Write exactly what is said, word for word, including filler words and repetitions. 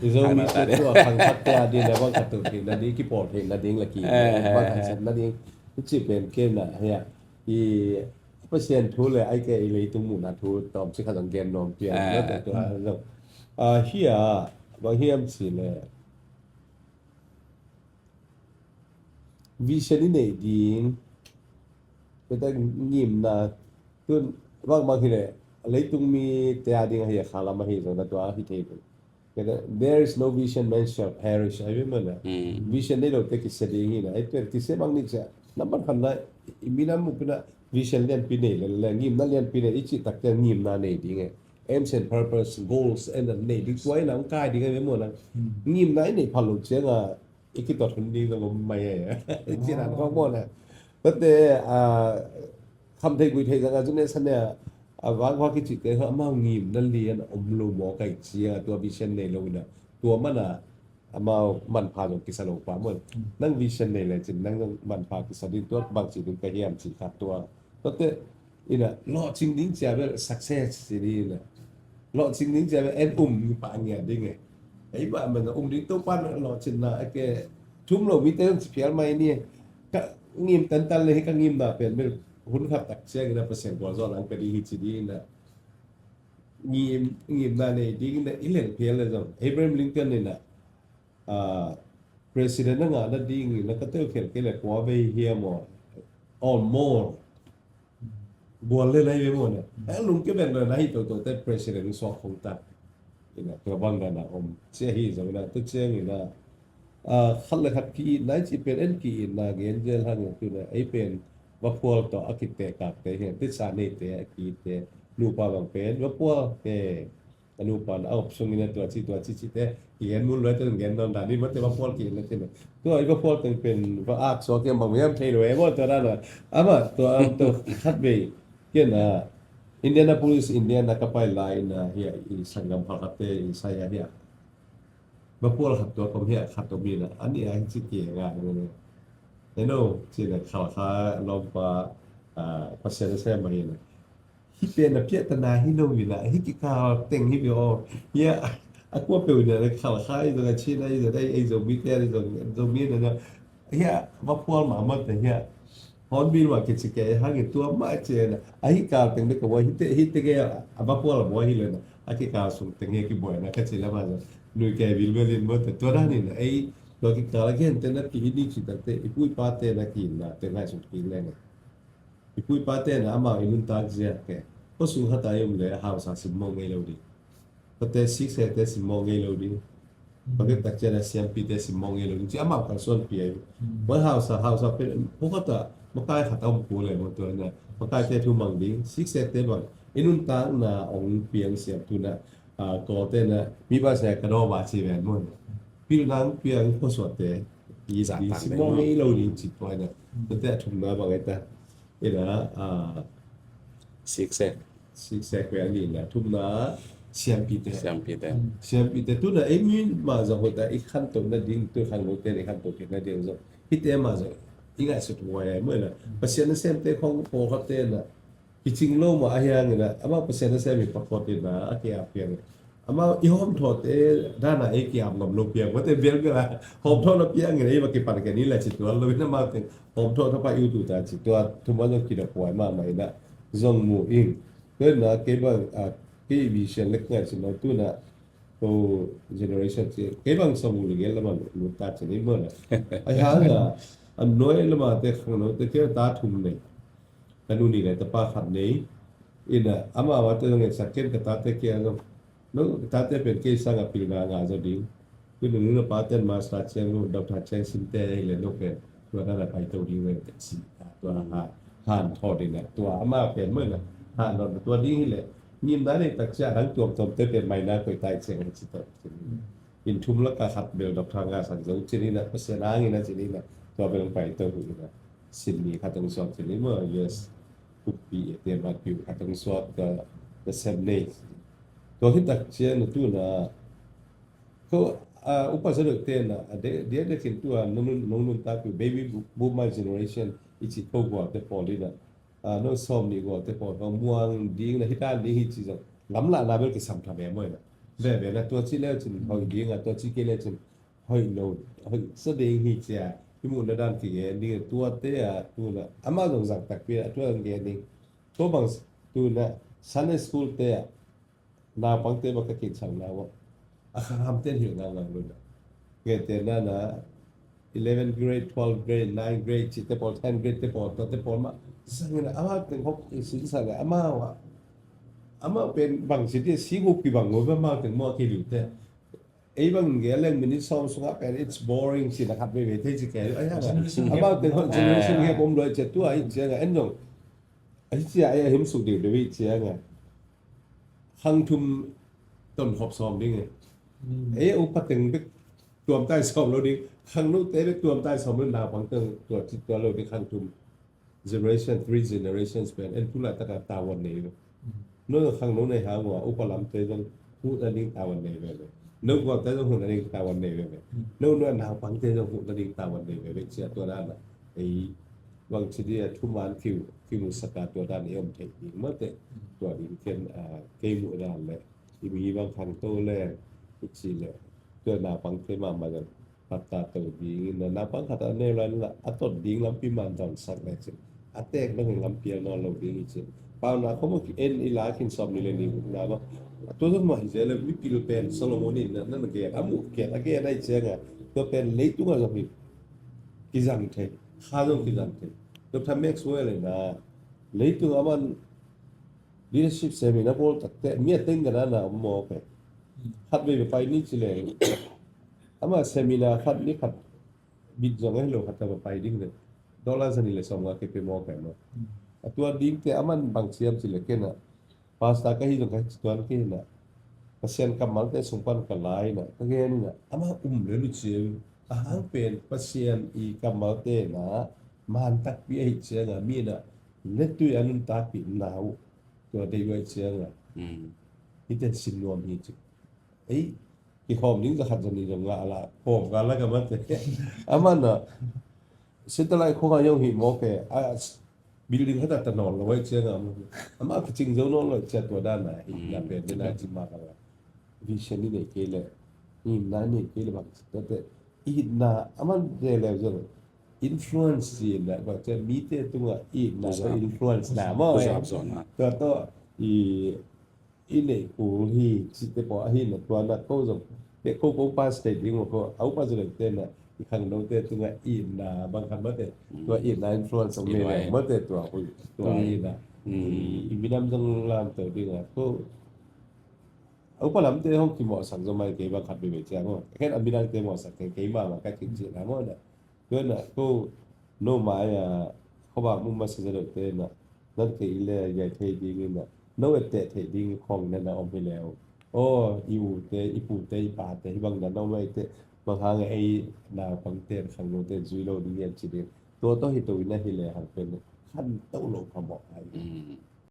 I Zomi te tua khang khat te a ding le bang khat tu theihna ding, kipawl theihna ding le ki bang khat sepna ding. I ci pen ken na hia i Pasian thu le ai ke i leitung muhna thu tawm ci khat zong gen nuam pian na te tua zong. Hia bang hiam ci le vision i neih ding, kata ngimna tun bang bang hi le leitung mi te a ding a hi a khalam a hi zong na tua hi thei. There is no vision, man shall perish. Ai ve mana vision nei lo te kisia ding hi na ai tuan kisia bang nik sia nambat khan na i minam mu pina vision lianpi nei le le ngimna lianpi nei i ci tak te ngimna nei ding e. Aims and purpose, goals and nei ding tua i na ang kai ding ai ve mu na ngimna i nei phalo ciang a i kitot hun ding zong om mai e. I ci na kong mu na tate a kham thei gui thei zang a zun e san e a vang vang kici te amau ngimna lian om lo maw kai cia tua vision nei lo ina tua mana amau manpha zong kisa lo pa mun nang vision nei le cin nang zong manpha kisa ding tua bang ci ding ka hiam ci khat tua tate ina lawhcing ding cia bel success ci ding ina lawhcing ding cia bel en um pa ngia ding e. Ei ba man um ding to pan lawhcing na ake thum lo mi te zong ci phial mai ni ka ngim tantan le hi ka ngimna pen bel hun khat tak ciang ina Pasian gualzawhna ang pe ding hi ci ding ina ngim ngimna nei ding ina i leng phial le zong Abraham Lincoln ina president na ngah nading ina ka teu khelh kei le kua vei hiam aw or more bual le nai ve maw na a lungke ven le na hi toto te president suak khong ta ina tua bang dana om cia hi zong ina tu ciang ina khat le khat ki-itna i ci pen en ki-itna gen zel hang tu na ei pen vaphual tawh a kitekak te hian tisa neite a ki-itte nupa bang pen vaphual te a nupa na a op sungin a tua ci tua ci ci te kigen mun luai te gen nawn dan i mate vaphual ki-itna te na tua i vaphual teng pen va ak suak kiam bang hiam thei lo e maw tua dan a ama tua tua khat vei kian a Indianapolis Indiana ka pai lai ina hia i sanggam khat khat te i sai a hia vaphual khat tua kom hia khat om ina a nia hi ci kianga hang ina eno ci ina khalkha lawmpa Pasian a sem a ina hi pen a piahtana hi lo ina hi kikal teng hi ve aw hia a kua peuh ina khalkha i zong a China i zong ei Zomi te i zong Zomi ina hia vaphual mahmah te hia Hornbill mah kici kei hangin tua mah cian a hi kal teng bek ka buai hi te hi te kei a vaphual a buai hi lo ina a kikal sung teng hi a kibuaina ka ci lamah zong nui kei vilvel in maw te tua dan in ei tua kikal a gentehna ki hi ni ci takte i pu i pate na ki-itna te ngaihsut kik leng i pu i pate na amau i nuntak ziak ke kua sung hata i om le a hausa simmawh ngei lo ding. Tate siksekte simmawh ngei lo ding. Bangkek tak cian a siampite simmawh ngei lo ding ci amau kalsuanpi a i. Bang hausa hausa pen pukata makai khat a om kul e maw tua na makaite thu mang ding siksekte bang i nuntakna ong piang siam tu na kawlte na mi ba se ka daw ba ci ven maw pilnang piang phuasuatte i simmawh ngei lo ding ci tua na tate a thumna bang ai ta ina siksek siksek ve a nihna thumna siampite siampite siampite tuna ei mi mah zong hoih ta i khantoh nading tu khangnote i khantoh kik nading zong hite mah zong i ngaihsut huai ai maw ina Pasian nasemte khong pawlkhatte na kicing lo mah a hiang ina amau Pasian nasem i pakot ina a kiap hiang amau i hawmthawhte dana ei kiap ngam lo piang mate bialbial a hawmthawh na piang ina ei va kipan ken i la ci tuan lo ina amau teng hawmthawh thapa i utu ta ci tua thuma zong kidop huai mahmah ina zong mu ing. Tua ina kei bang a kei vision le ngaihsun lo tuna ko generation ci kei bang song mu ligel lama lu ta ci ni mo na ai hanga a nuai lama te khangno te kei ta thum nei ka nu nih le tapa khat nei ina amau a te zong ngen sak ken ka tate kia zong no ka tate pen kei sanga pilna nga zo ding. Tun nunu na paten master ciang nu doctor ciang sinte hi le no pen tua dana pai to ding ve ka ci tua ha han thaw ding na tua ama pen mo na han no tua ding hi le ngimna nei tak cia dang tuam tuam te pen mai na koi tai ciang hi ci to in thum la ka khat bel doctor nga sak zo ci ni na Pasian a ngi na ci ni na tua bel pai to hu na sin ni khat ong suak ci ni mo yes kupi e te mat piu khat ong suak ka sem nei tua hi tak ciang na tu na Ko upa sa deuh te na a dia dia kin tua nong nun nong nun ta piu baby boomer generation i ci ko gua te pawl ina no sawm ni gua te pawl ko muang ding na hi ta ni hi ci zong lam la na bel ki sam tha be mo ina Veve na tua ci le cin hoih ding a, tua ci kei le cin hoih lo, hoih sa ding hi cia. Hi muhna dan kigen ding a, tuate a, tuna amah zong zang takpi a, tua zong gen ding. Tua bang tuna Sunday school te a, naupangte bang ka kinchang na uh a, a khangham ten hilh ngaungau lo na. Gentehna na eleven grade, twelve grade, nine grade, ci te pawl, ten grade te pawl, tua te pawl mah zangin a, amau teng hop i sinsa le amau a, amau pen bang ci dia, si guk kibang ngoi ba amau teng maw a kiliu te. Ei bang ge leng minute sawm sungah pen it's boring ci na khat veivei thei ci kei. Ai ha, amau teng hop generation gap om luai cia tua i cia nga en zong. Ai cia ai a him suk ding deuh i cia nga. Khang thum ton khop sawm ding e. Ei upa teng bek tuamtai sawm lo ding, khang note bek tuamtai sawm lo, naupang teng tua ci tua lo ding, khang thum generation, three generations pen en tu laitak a tavuan nei ve. No khang no nei hang ua upa lamte zong huhna ding tavuan nei ve ve. No guakte zong huhna ding tavuan nei ve ve. No no naupangte zong huhna ding tavuan nei ve ve cia tua dan a. Ei bang ci dia thuman kiu, kimusaka tua dan i om thei ding mate. Tua ding ken, ah, kei muh dan le i mi bang khangto le i ci le tua naupangte mahmah zong patta to ding in na naupang khat a neu lai la a tot ding lampi man zong sak le cin a tek dong in lampi a nawn lo ding i cin. Pauna khom a ki en i la khin sawm ni le ni guk na bang a tua zong mah hi zel le mipil pen Solomon in na na gen a muh gen a gen a i cianga tua pen leitung a zong hi kizang thei, kha zong kizang thei. Doctor Maxwell in a leitung a man leadership seminar bawl takte mi a teng gana na om maw pe. Khat vei pai ni ci le ama seminar khat ni khat bit zong a hi lo khat ta pai ding le dollar zani le sawm nga ke pe maw pe maw. A tua ding te a man bang siam ci le ken a pastor ka hi zong ka hi tuan ke na Pasian kammalte sung pan ka lai na ka gen na ama um le lu ciam a hang pen Pasian i kammalte na man takpi a hi cianga mi na lettui a nuntakpi na uh tua dei uh a hi cianga hiten sin nuam hi ci. Ei kikhawm ding za khat za nih zong ngah la khawm ka la ka mate. Amah na satellite khong a yong hi mawk e a building khat a ta nawn lo ai cianga amah kicing zo nawn lo ai cia tua dan a hi na pen dena ci ma ka la vision ni nei kei le ni na nei kei le bang ci tua te i hit na amah te le zong influence ci na bang cia mite tunga i hit na influence na maw e. Tua to i i neih kul hi cihte pawh ahi na tua na ko zong te ko ko pass thei ding maw ko a upa zaleng te na i khangnote tunga itna bang khat mate tua itna influence om nei leng mate tua hui tua itna i minam zong lamto ding a ko a upa lamte hong kimawhsak zong mai kei bang khat bebe cia maw khen a minamte mawhsak kei kei mama ka khin cihna maw na. Tua na ko no mai a khuavak mu masa zaleng te na nan kei le yai thei ding in na no etteh thei ding khong na na om hi leu. Aw i ute i pute i pate hi bang na no mai te bang hang ei naupangte khangnote zui lo ding yem ci ding. Tua tawh hi to in na hi le hang pen khan to lo phamawh ai.